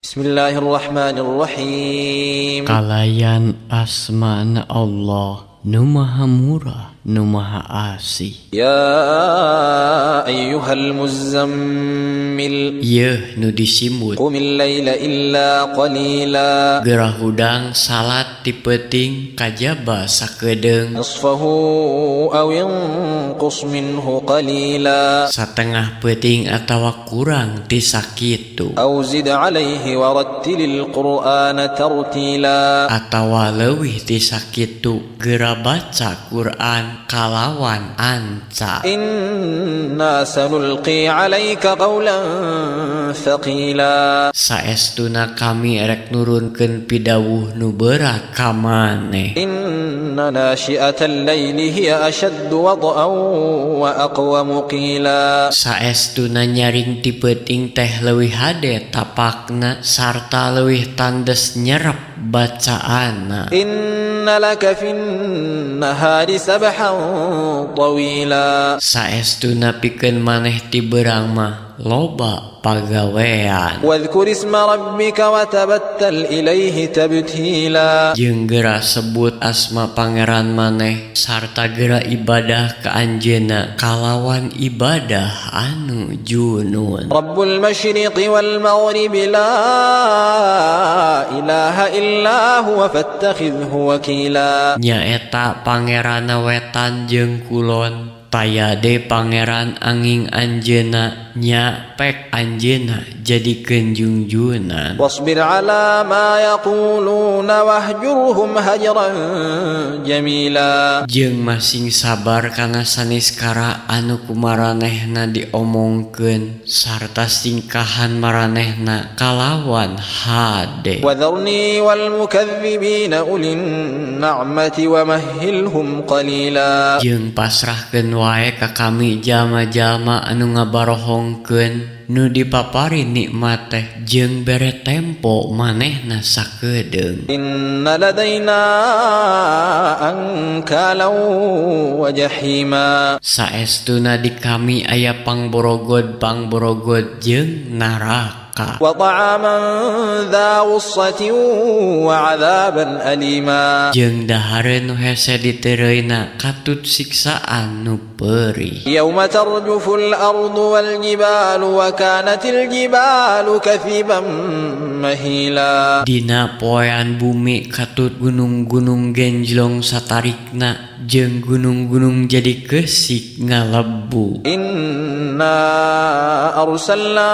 Bismillahirrahmanirrahim. Kalayan asmana Allah nu maha murah nu maha asih. Ya ayyuhal muzammil. Yeuh nu disimut. Qumil laila illa qalila. Gerah hudang salat ti peuting kajaba sakedeung. Nisfahu aw inqus minhu qalila. Satengah peuting atawa kurang ti sakitu. Aw zid alaihi warattilil qur'ana tartila. Atawa leuwih ti sakitu geura baca Quran kalawan anca. Inna sanulqi alaika qawlan thaqila. Saestuna kami erek nurunkeun pidawuh nu berat ka maneh. Inna nasyi'atal laili hiya ashaddu wad'an wa aqwamu qila. Saestuna nyaring ti peuting teh leuwih hade tapakna sarta leuwih tandes nyerep bacaanna. Inna laka fin nahari sabhan tawila. Saestuna pikeun maneh ti beurang mah loba pagawean. Wadhkur isma rabbika wa tabattal ilaihi tabtila. Jeung geura sebut asma pangeran maneh sarta geura ibadah ka anjeunna kalawan ibadah anu junun. Rabbul masyriqi wal maghribi la ilaha illa huwa fattakhidhhu wakila. Nyaeta pangeranna wetan jeung kulon. Tayade pangeran angin anjeuna nya pek anjeuna jadikeun junjunan. Wasbir ala ma yaquluna wahjurhum hajran jamila. Jeung masing sabar kana saniskara anu kumaranehna diomongkeun sarta singkahan maranehna kalawan hade. Wadharni wal mukadzibina ulin na'mati wa mahhilhum qalila. Jeung pasrahkeun wae ka kami jalma-jalma anu ngabarohongkeun nu dipapari nikmat teh jeung bere tempo manehna sakedeung. Inna ladaina ankalan wa jahima. Saestuna di kami aya pangborogod-pangborogod jeung neraka. Wa ta'aman dza ghussatin wa 'adzaban alima. Jeung dahareun nu hese ditereuina katut siksaan nu perih. Yauma tarjuful ardu wal jibalu wa kanatil jibalu kathiban mahila. Dina poean bumi katut gunung-gunung genjlong satarikna jeung gunung-gunung jadi kesik ngalebu. Inna arsalna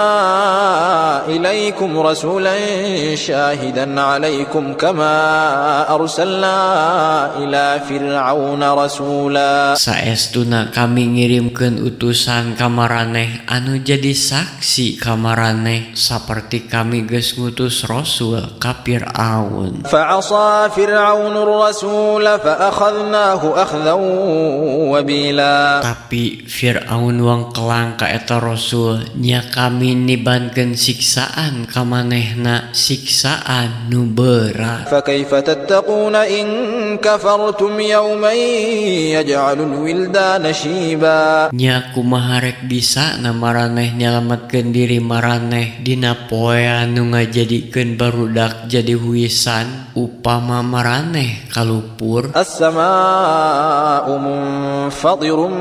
ilaikum rasulan syahidan alaikum kama arsalna ila fir'auna rasula. Saestuna kami ngirimkeun utusan ka maraneh anu jadi saksi ka maraneh saperti kami geus ngutus rasul ka Fir'aun. Fa'asa fir'aunur rasul fa akhadnahu akhdzan wabila. Tapi Fir'aun wang kelang ka eta rasul nya kami nibankeun siksaan ka manehna siksaan nu berat. Fa kaifa tattaquna in kafartum yawman yaj'alul wildana shiba. Nya kumaha rek bisa na maraneh nyalametkeun diri maraneh dina poean nu ngajadikeun barudak jadi huisan upama maraneh kalupur. As-samaa'u munfatirun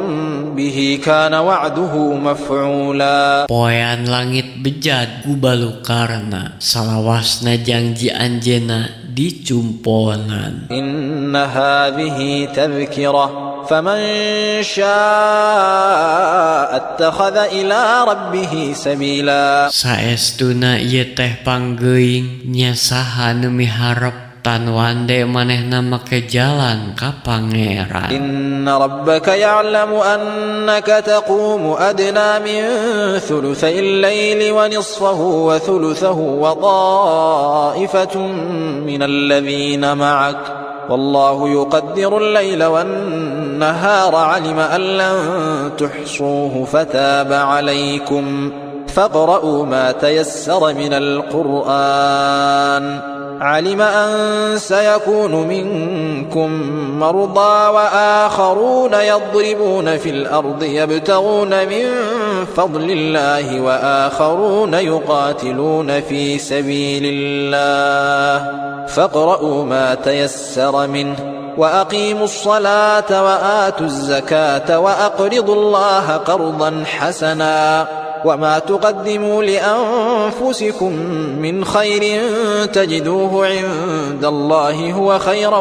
bihi kana wa'duhu maf'ula. Poean langit bejad gubalukarna salawasna janji anjeunna dicumponan. Inna hadhihi tadhkirah faman syaa'a attakhadha ila rabbih sabila. Saestuna ieu teh panggeuing nya saha nu miharep tan wande manehna make jalan ka pangeran. Inna rabbaka ya'lamu annaka taqumu adna min thulutsayil laili wa nisfahu wa thuluthahu wa ta'ifatun minal ladzina ma'ak wallahu yuqaddiru al-laila wan nahara 'alima an lan tuhsuhu fataba 'alaykum faqra'u ma tayassara minal qur'an. علم أن سيكون منكم مرضى وآخرون يضربون في الأرض يبتغون من فضل الله وآخرون يقاتلون في سبيل الله فاقرؤوا ما تيسر منه وأقيموا الصلاة وآتوا الزكاة وأقرضوا الله قرضا حسنا وما تقدموا لأنفسكم من خير تجدوه عند الله هو خيرا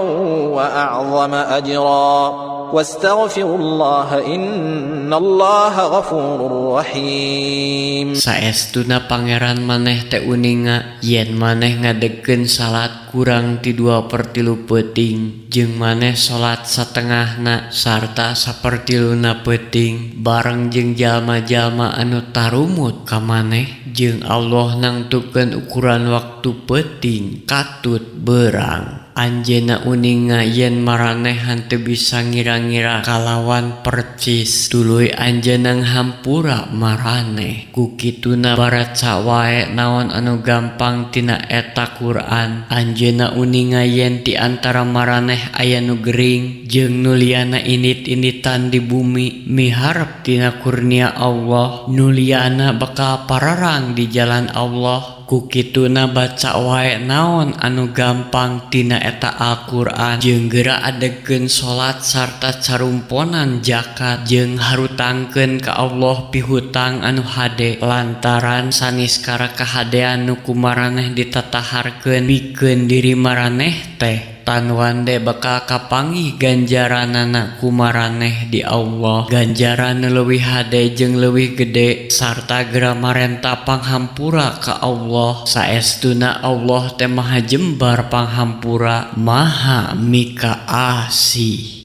وأعظم أجرا واستغفروا الله إن الله غفور رحيم. Saestuna Pangeran maneh teh uninga yen maneh ngadegkeun salat kurang ti 2/3 peuting jeung maneh salat satengahna sarta sapertiluna peuting bareng jeung jalma-jalma anu tarumut ka maneh jeung Allah nangtukeun ukuran waktu peuting katut beurang. Anjeunna uninga yen maraneh henteu bisa ngira-ngira kalawan percis, tuluy anjeunna ngahampura maraneh. Ku kituna baraca wae naon anu gampang tina eta Quran. Anjeunna uninga yen ti antara maraneh aya nu gering jeung nu liana indit-inditan di bumi miharep tina kurnia Allah, nu liana bakal pararang di jalan Allah. Ku kituna baca wae naon anu gampang tina eta Al-Qur'an jeung geura adegkeun salat sarta carumponan zakat jeung harutangkeun ka Allah pihutang anu hade lantaran saniskara kahadean nu ku maraneh ditataharkeun pikeun diri maraneh teh tan wande bakal kapanggih ganjaranana ku maraneh di Allah, ganjaran nu leuwih hade jeung leuwih gede, sarta geura marenta panghampura ka Allah. Saestuna Allah teh Maha Jembar panghampura, Maha Mikaasih.